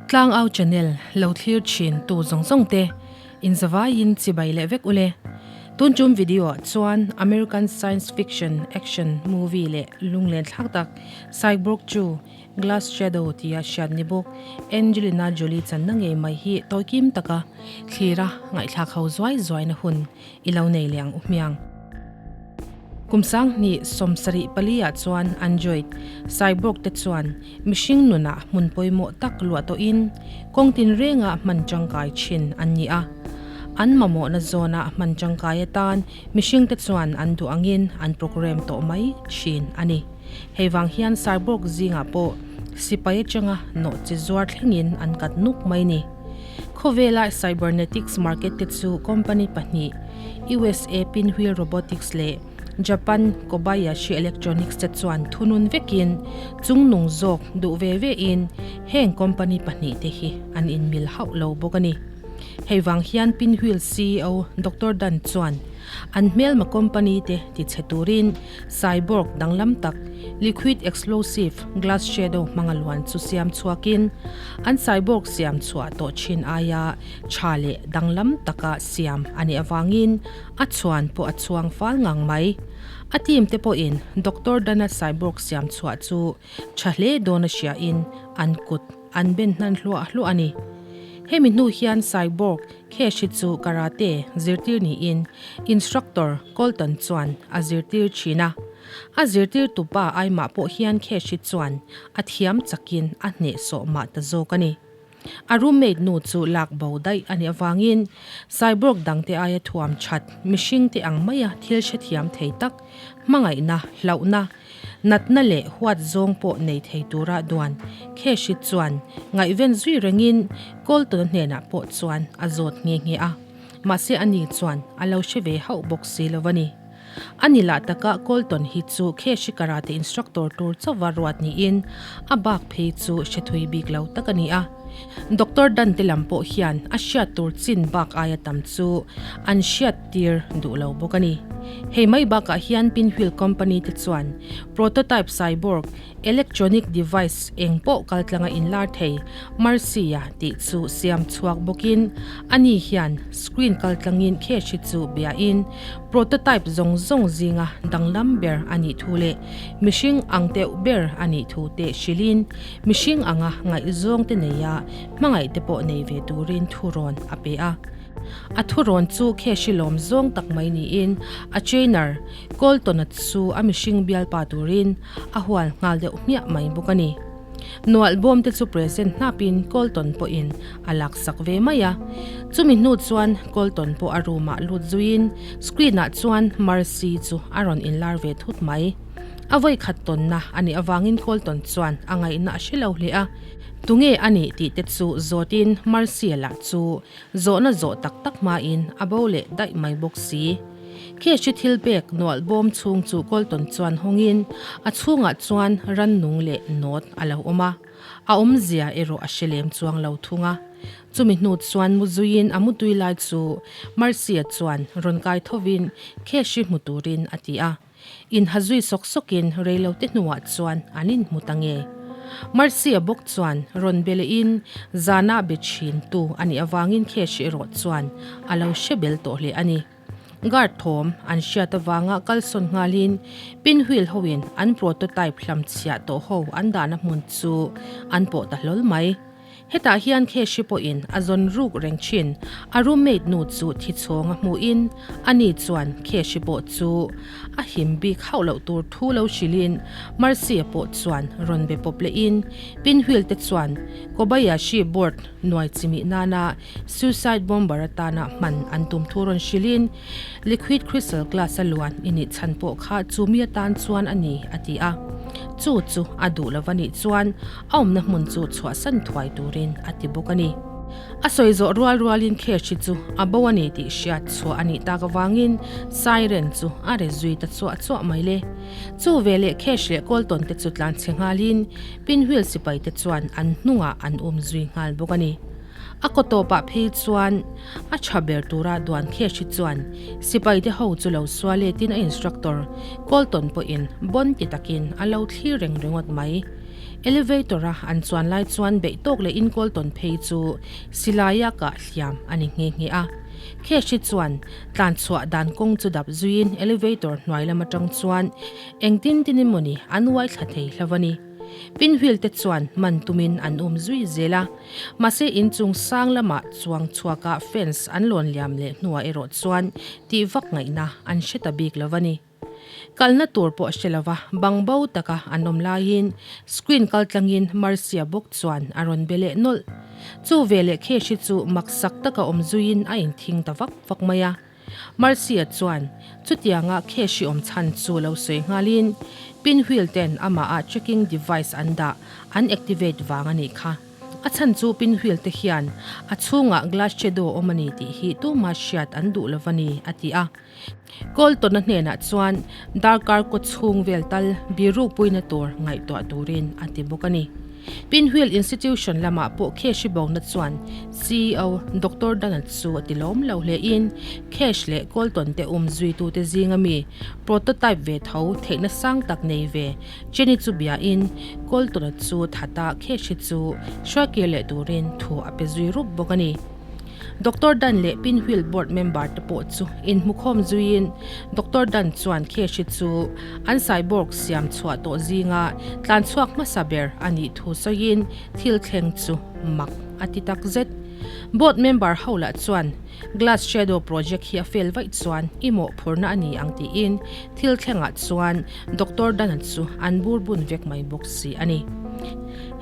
Tlangau channel lo thlir thin tu zawng zawng te inzavaiin chibai leh vek ule. Tun tum video ah chuan American science fiction action movie leh lunglen thlak tak Cyborg chu Glass Shadow tia hriat ni bawk Angelina Jolie channa ngei mai hi tawikim taka thlira ngaihthlak ho zuai zuaina hun i lo nei leh ang u hmiang. Kum 2074 ah chuan Android cyborg te chuan mihring nunah hmun pawimawh tak luah tawhin kawng tinrenga hman tangkai thin an ni a. An mamawhna zawnah hman tangkai atan mihringte chuan an duh angin an program tawh mai thin a ni. Hei vang hian cyborg zingah pawh sipai atanga nawh chi zuar thlengin an kat nuk mai ni. Khawvela cybernetics market te chu company pahnih, USA Pinwheel Robotics leh Japan Kobayashi Electronics te chuan thunun vekin chungnung zawk duh ve vein heng company pahnih te hi an inmil hauh lo bawk a ni. Hei vang hian Pinwheel ceo Doctor Dan chuan An hmelma company te ti chhe turin cyborg danglam tak liquid explosive glass shadow hmanga luan chu siam chhuakin an cyborg siam chhuah tawh thin aia tha leh danglam taka siam a nih avangin a chhuan pawh a chhuang fal ngang mai. A team te pawhin Doctor Dana cyborg siam chhuah chu tha hle dawn a hriain an kut an ben hnan hluah hluah a ni. Hemi hnu hian cyborg Cash hi chu karate zirtir niin instructor Colton chuan a zirtir thin a. A zirtirtupa aimah pawh hian Cash hi chuan a thiam chakin a hnehsawh mah ta zawk a ni. A roommate nu chu lak bo daih a nih avangin cyborg dangte aia thuam that mihringte ang maia thil hrethiam thei tak, hmangaihna, hlauhna, Natna leh huat zawng pawh nei thei tura duan Kheshi chuan ngaihven zui rengin Colton-a hnenah pawh chuan a zawt nghe nghe a, mahse ani chuan a lo hre ve hauh bawk si lo a ni. A ni lah taka Colton hi chu Kheshi karate instructor tur chauha ruat niin a bak phei chu hre thui bik lo tak a ni a. Doctor Dante lam pawh hian a hriat tur chin bak aia tam chu an hriat tir duh lo bawk a ni. Hei mai bakah hian Pinwheel Company te chuan prototype cyborg electronic device eng pawh kaltlanga inlar thei Marcia tih chu siam chhuak bawkin ani hian screen kaltlangin cash hi chu biain prototype zawng zawng zinga danglam ber a nih thu leh mihring ang deuh ber a nih thu te hrilhin Mihring anga ngaihzawng te nei a, hmangaih te pawh nei ve turin thurawn a pe a. A thurawn chu Kheshi lawm zawng tak mai niin a trainer Colton-a chu a mihring bialpa turin a hual nghal deuh hmiah mai bawk a ni. Nualh bawm te chu present hnapin Colton pawhin a laksak ve mai a. Chumi hnu chuan Colton pawh a room-ah lut zuiin screen-ah chuan Mercy chu a rawn inlar ve thut mai. A vawi khat tawnna a nih avangin Colton chuan a ngaihna a hre lo hle a, tunge a nih tih te chu zawtin Marcia lah chu zawhna zawh tak tak hmain a bo leh daih mai bawk si. Cash-i thil pek nualh bawm chhung chu Colton chuan hawngin a chhungah chuan rannung leh nawt a lo awm a, a awmzia erawh a hre lem chuang lo thung a. Chumi hnu chuan mu zuiin a mutui lai chu Marcia chuan rawn kai thovin Cash-i hmu turin a ti a. Inha zui sawk sawkin reilote hnuah chuan an inhmu ta nge. Marcia bawk chuan rawn be lehin zana be thintu a nih avangin Kheshi erawh chuan a lo hre bel tawh hle a ni. Guard thawm an hriat avanga kalsawn nghalin pinwheel hoin an prototype hlamchhiah tawh ho an dahna hmun chu an pawh ta hlawl mai. Hetah hian Kheshi pawhin a zawn ruk reng thin. A roommate nu chu thi chhawng a hmuhin ani chuan Kheshi pawh chu a him bik hauh loh tur thu lo hrilhin Marcia pawh chuan rawn be pawp lehin Pinwheel te chuan Kobayashi board nuai chimih nana suicide bomber atana hman an tum thu rawn hrilhin Liquid crystal glass a luan i nih chhan pawh kha chu mi atan chuan a ni a ti a. Chu chu a duh lo va nih chuan A awmna hmun chu chhuahsan thuai turin a ti bawk a ni. A sawi zawh rual rualin Kheshi chu a bo a ni tih hriat chhuah a nih tak avangin siren chu a re zui ta chuah chuah mai le. Chu veleh Khesh leh Colton te chu tlan chhe nghalin Pinwheel sipai te chuan an hnungah an um zui nghal bawk a ni. A kaw tawpah phei chuan a tha ber tura duan Kheshi chuan sipai te ho chu lo sual letin a instructor Colton pawhin bon ti takin a lo thlir reng ringawt mai. Elevator a an chuan lai chuan beih tawk leh inkawl tawn phei chu silaia kah hliam a ni nghe nghe a. Kheshi chuan tlan chhuah dan kawng chu dap zuiin elevator hnuai lam atang chuan engtin tin emawni an uai thla thei hlo a ni. Pinwheel te chuan man tumin an um zui zel a, mahse inchung sang lamah chuang chhuaka fence an lawn liam leh hnuah erawh chuan tih vak ngaihna an hre ta bik lo a ni. Kalna tur pawh hre lova bang bo taka an awm laiin screen kal tlangin Marcia bawk chuan a rawn be leh nawlh. Chu veleh Kheshi chu maksak taka awm zuiin a inthing ta vak vak mai a. Marcia chuan chutianga Kheshi awm chhan chu lo sawi nghalin pinwheel ten amahah tracking device an dah an activate vang a nih kha. A chhan chu pinwheel te hian a chhungah glass shadow awm a ni tih hi tuma hriat an duh lova ni a ti a. Colton-a hnenah chuan darkar kaw chhung vel tal biru puina tur ngaihtuah turin a ti bawk a ni. Pinwheel Institution lamah pawh Cash bona chuan ceo Doctor Dana chu a ti lawm lo hlein Cash leh Colton te um zuitute zinga mi prototype ve tho theihna sang tak nei ve Jenny chu biain Colton-a chu thata Cash-i chu hruaikir leh turin thu a pe zui rup bawk a ni. Doctor Dunn leh Pinwheel Board member te pawh chu inhmukhawm zuiin Doctor Dunn chuan Kheshi chu an cyborg siam chhuah tawh zinga tlan chhuak hmasa ber a nih thu sawiin thil thleng chu mak a ti tak zet. Board member ho lah chuan Glass Shadow project hi a fail vaih chuan i mawhphurhna a ni ang tiin thil thlengah chuan Doctor Dunn-a chu an bur bun vek mai bawk si a ni.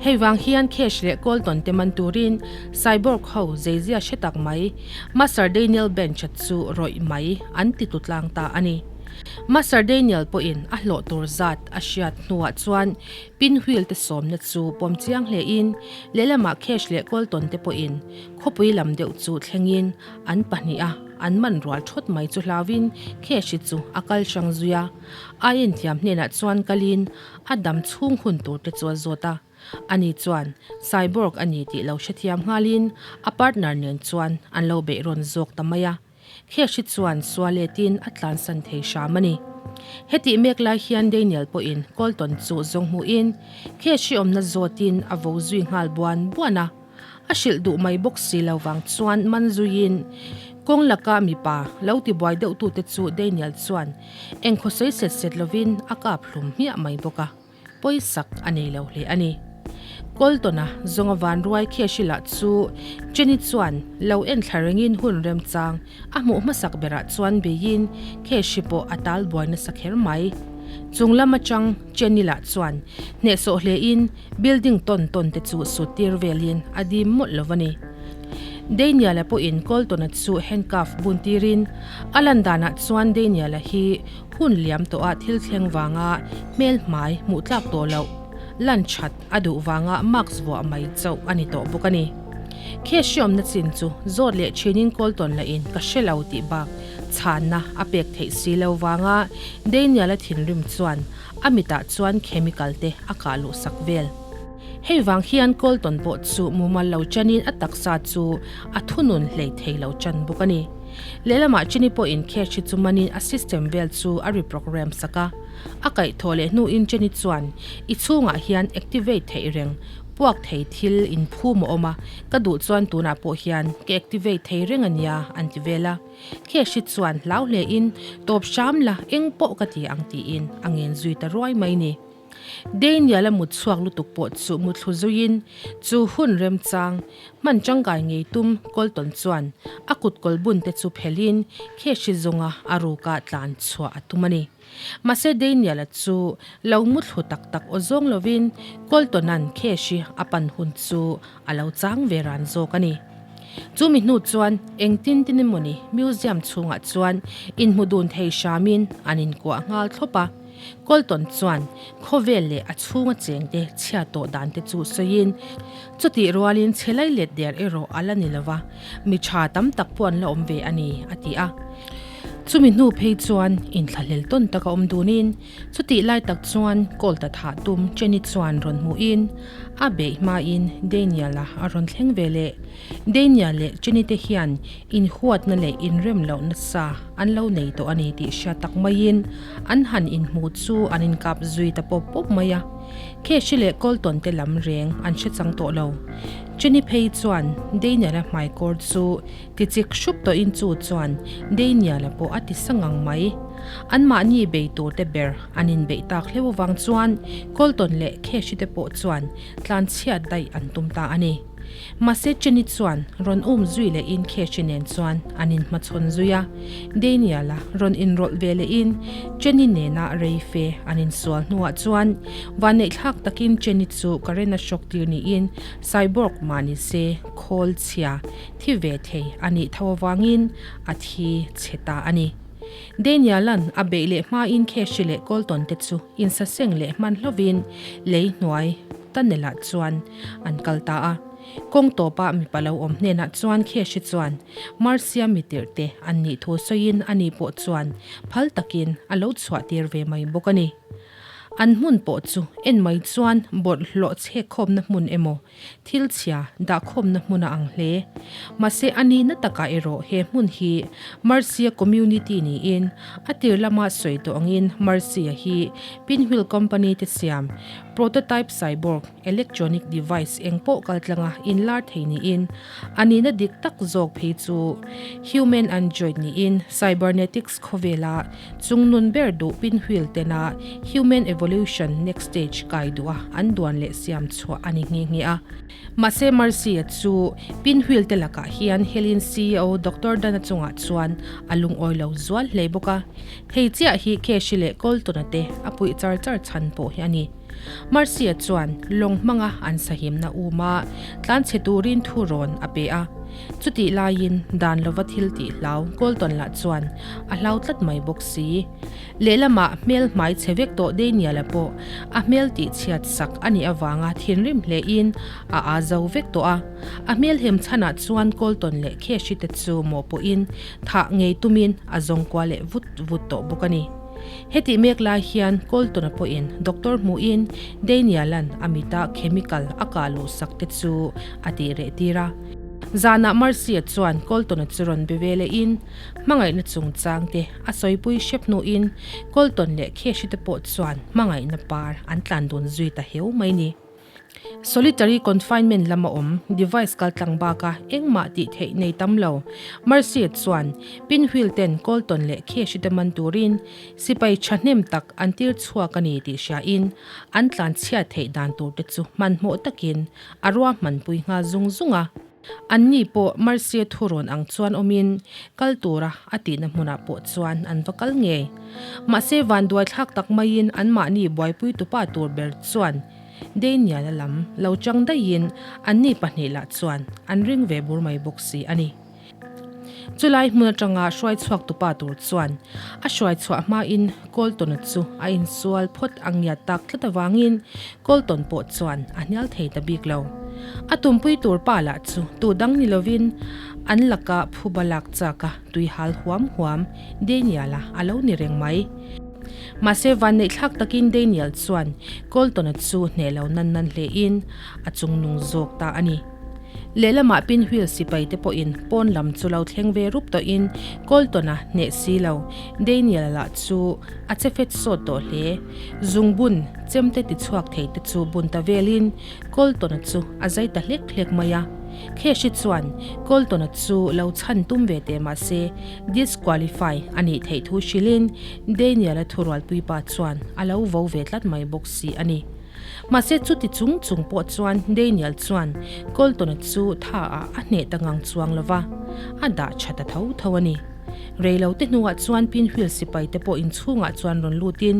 Hei vang hian Cash leh Colton te man turin Cyborg ho zeizia hre tak mai Master Daniel Bench-a chu rawih mai an ti tlu tlang ta a ni. Master Daniel pawhin a hlawh tur zat a hriat hnuah chuan Pinwheel te sawmna chu pawm chiang hlein lehlamah Cash leh Colton te pawhin khawpui lam deuh chu thlengin an pahniha an man rual thawt mai chu hlauin Cash-i chu a kal hrang zui a. A inthiam hnenah chuan kalin a dam chhung hun tur te chu a zawt a. Ani chuan cyborg a ni tih lo hrethiam nghalin a partner nen chuan an lo beih rawn zawk ta mai a. Kheshi chuan sualetin a tlansan thei hram a ni. Hetih mek lai hian Daniel pawhin Colton chu zawng hmuhin Kheshi awmna zawtin a vo zui nghal buan buan a. A hrilh duh mai bawk si lo vang chuan man zuiin kawng laka mipa lo tibuai deuhtute chu Daniel chuan engkhaw sawi set set lovin a kap hlum hmiah mai bawk a, pawisak a nei lo hle a ni. Colton-a zawnga vanruai Kheshila chu Jenny chuan lo en thla rengin hun remchang a hmuh hmasak berah chuan beiin Kheshi pawh a tal buai nasa kher mai. Chung lam atang Jenny lah chuan hnehsawh hlein Building tawn tawn te chu sut tir velin a dim mawlh lo a ni. Daniel-a pawhin Colton-a chu handcuff bun tirin a lan danah chuan Daniel-a hi hun liam tawha thil thleng vanga hmel hmai hmuh tlak tawh loh lan that a duh vanga mask vuah mai chauh a ni tawh bawk a ni. Cash awmna chin chu zawt leh thinin Colton lahin ka hre lo tih bak chhanna a pek theih si lo vanga Daniel-a thinrim chuan A mitah chuan chemical te a kah luh sak vel. Hei vang hian Colton pawh chu mumal lo chanin a taksa chu a thunun hlei thei lo chan bawk a ni. Lehlamah Chini pawhin cash hi chu manin a system vel chu a reprogram sak a. A kaihthawh leh hnuin Chini chuan i chhungah hian activate theih reng puak thei thil inphum a awm a, ka duh chuan tunah pawh hian ka activate thei reng a nia an ti vel a. Kheshi chuan hlau hlein tawp hram la eng pawh ka ti ang tiin a ngen zui ta ruai mai ni. Daniel a mut chhuak lutuk pawh chu muthlu zuiin chu hun remchang hman tangkai ngei tum Colton chuan a kut kawl bun te chu phelhin Kheshi zawnga a ruka tlan chhuah a tum a ni. Mahse Daniel-a chu lo muthlu tak tak aw zawng lovin Colton-a'n Kheshi a pan hun chu a lo chang ve ran zawk a ni. Chumi hnu chuan engtin tin emawni museum chhungah chuan inhmu dun thei hramin an inkuah nghal thlawp a. Colton chuan khawvel leh a chhunga chengte chhiat tawh dan te chu sawiin chutih rualin chhe lai let der erawh a la ni lova, mi tha tam tak pawh an la awm ve a ni, a ti a. Chumi hnu phei chuan inthlahlel tawn taka awm dunin chutih lai tak chuan Colt-a thah tum Jenny chuan rawn hmuhin a beih hmain Daniel-a a rawn thleng ve leh. Daniel leh Jenny te hian inhuatna leh inrem loh nasa an lo nei tawh a ni tih hriat tak maiin an han inhmu chu an inkap zui ta pawp pawp mai a. Keshi leh Colton te lam reng an hre chang tawh lo. Jenny phei chuan Daniel-a hmaikawr chu Tichik hrup tawhin chu chuan Daniel-a pawh a ti sa ngang mai. Anmahni bei turte ber an inbeih tak hleuh avang chuan Colton leh Keshi te pawh chuan tlanchhiat daih an tum ta a ni. Mahse Jenny chuan rawn um zui lehin Keshi nen chuan an inhmachhawn zui a. Daniel-a rawn inrawlh ve lehin Jenny nena rei fe an insual hnuah chuan vanneihthlak takin Jenny chu current a shock tir niin cyborg mah ni se khawl chhia Thi ve thei a nih tho avangin a thi chhe ta a ni. Daniel-a'n a beih leh hmain Keshi leh Colton te chu insaseng leh hman hlovin lei hnuai tunnel-ah chuan an kal ta a. Kawng tawpah mipa lo awm hnenah chuan Keshi chuan Marcia mitirh te an nih thu sawiin ani pawh chuan phal takin a lo chhuahtir ve mai bawk a ni. An hmun pawh chu en mai chuan bawlhhlawh chhekkhawmna hmun emaw Thil chhia dahkhawmna hmun a ang hle. Mahse a nihna takah erawh he hmun hi Marcia Community niin a tir lama sawi tawh angin Marcia hi Pinwheel Company te siam prototype cyborg electronic device eng pawh kaltlanga inlar thei niin a nihna dik tak zawk phei chu human android niin cybernetics khawvela Chungnun ber duh Pinwheel tena Human Evolution Next Stage kai duh a an duan leh siam chhuah a ni nghe nghe a. Mahse Marcy-a chu Pinwheel te lakah hian Helen ceo Doctor Dana chungah chuan a lungawi lo zual hle bawk a. Hei chiah hi Keshi leh Colton-a te a puih char char chhan pawh hi a ni. Marcy-a chuan lawng hmanga an sahimna uma tlanchhe turin thu rawn a pe a. Chutih laiin dan lova thil tih hlau Colton lah chuan a hlau tlat mai bawk si. Lehlamah hmel hmai chhe vek tawh Daniel-a pawh a hmel tih chhiat sak a nih avanga thinrim hlein a aa zo vek tawh a. A hmel hem chhanah chuan Colton leh Keshi te chu mawhpawhin thah ngei tumin a zawng kual leh vut vut tawh bawk a ni. Hetih mek lai hian Colton-a pawhin doctor hmuhin Daniel-a'n a mita chemical a kah luh sak te chu a tih reh tir a. Zanah Marcia chuan Colton-a chu rawn be ve lehin hmangaihna chungchang te a sawipui hrep hnuin Colton leh Keshi te pawh chuan hmangaihna par an tlan dun zui ta heu mai ni. Solitary confinement lama awm device kaltlang baka engmah tih theih nei tam lo. Mercy chuan Pinwheel ten Colton leh Keshi te man turin sipai thahnem tak an tir chhuak a ni tih hriain an tlan chhiat theih dan tur te chu hmanhmawh takin a ruahmanpui nghal zung zung a. Anni pawh Marcia thurawn ang chuan awmin kal tura a tihna hmunah pawh chuan an va kal ngei. Mahse vanduai thlak tak maiin anmahni buaipui tupa tur ber chuan Daniel-a lam lo chang daihin anni pahnih lah chuan an ring ve bur mai bawk si a ni. Chulai hmun atanga hruai chhuak tupa tur chuan a hruai chhuah hmain Colton-a chu a insual phawt a ngiat tak tlat avangin Colton pawh chuan a hnial thei ta bik lo. A tumpui tur pa lah chu tu dang ni lovin an laka phuba lak chaka tui hal huam huam Daniel-a a lo ni reng mai. Mahse vanneihthlak takin Daniel chuan Colton-a chu hneh lo nan nan hlein a chungnung zawk ta a ni. Lehlamah Pinwheel sipai te pawhin pawn lam chu lo thleng ve rup tawhin Colton-a hneh si lo Daniel-a lah chu a che fet sawt tawh hle. Zungbun chemte ti chhuak thei te chu bun ta velin Colton-a chu a zai ta hlek hlek mai a. Kheshi chuan Colton-a chu lo chhan tum ve teh mah se disqualify a nih theih thu hrilhin Daniel-a thurualpuipa chuan a lo vo ve tlat mai bawk si a ni. Mahse chuti chung chung pawh chuan Daniel chuan Colton-a chu tha ah a hneh ta ngang chuang lo va, a dah tha ta tho tho a ni. Reilo te hnuah chuan Pinwheel sipai te pawh inchhungah chuan rawn lutin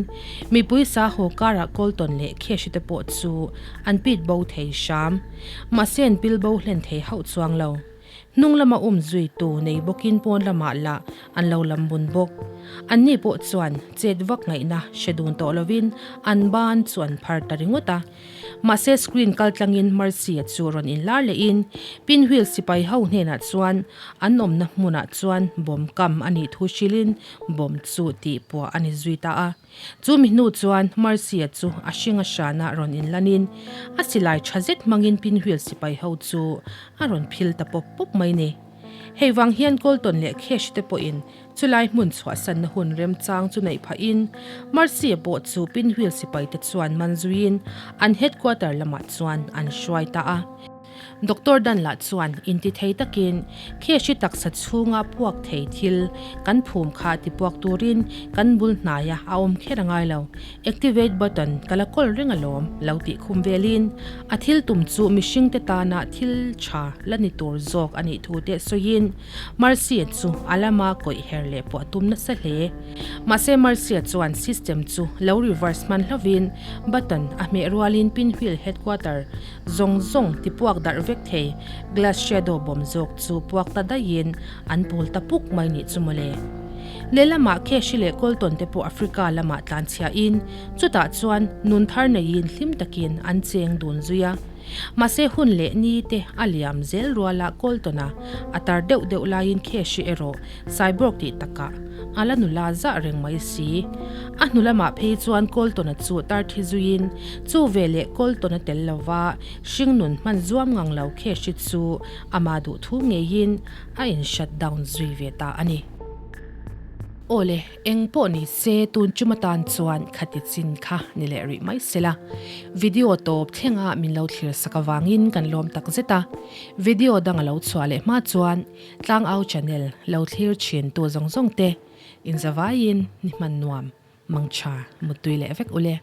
mipui sa haw karah Colton leh Keshi te pawh chu an pit bo thei hram. Mahse an pil bo hlen thei hauh chuang lo. Hnung lama um zuitu nei bawkin pawn lamah lah an lo lam bun bawk. Anni pawh chuan chet vak ngaihna hre dun tawh lovin an ban chu an phar ta ringawt a. Mahse screen kaltlangin Mercy-a chu rawn inlar lehin Pinwheel sipai ho hnenah chuan an awmna hmunah chuan bomb kam a nih thu hrilhin bomb chu tihpuah a ni zui ta a. Chu mi hnu chuan Mercy-a chu a hring a hranah rawn inlanin a silai tha zet hmangin Pinwheel sipai ho chu a rawn phil ta pawp pawp mai ni. Hei vang hian Colton leh Cash te pawhin Chulai hmun chhuahsanna hun remchang chu neih phahin Mercy-a pawh chu Pinwheel sipaite chuan man zuiin an headquarter lamah chuan an hruai ta a. Doctor Dan lah chuan intithei takin Kheshi taksa chhunga puak thei thil kan phum kha tipuak turin kan bul hnaia a awm kher a ngai lo, activate button ka la kawl reng alawm lo tih khum velin a thil tum chu mihringte tana thil tha la ni tur zawk a nih thu te sawiin Marcia chu a lama kawih her leh pawh a tum nasa hle. Mahse Marcia chuan system chu lo reverse hman hlovin button a hmeh rualin pinwheel headquarter zawng zawng tipuak darh vek thei glass shadow bawm zawk chu puak ta daihin an pawl ta puk mai nih chu mawle. Lehlamah Keshi leh Colton te pawh Africa lamah tlanchhiahin chutah chuan nun thar neiin hlim takin an cheng dun zui a. Mahse hun leh ni te a liam zel ruala Colton-a a tar deuh deuh laiin Kheshi erawh Cyborg tih takah a la nula zah reng mai si. A hnu lamah phei chuan Colton-a chu tar thi zuiin chu veleh Colton-a tel lova hringnun hman zuam ngang lo Kheshi chu ama duhthu ngeiin a in shut down zui ve ta a ni. Awle, eng pawh ni se tun chum atan chuan khati chin kha ni leh rih mai sela. Video tawp thlenga min lo thlir sak avangin kan lawm tak zet a. Video dang a lo chhuah leh hma chuan Tlangau channel lo thlir thin tu zawng zawng te inzavaiin ni hman nuam mangtha muttui leh vek ule.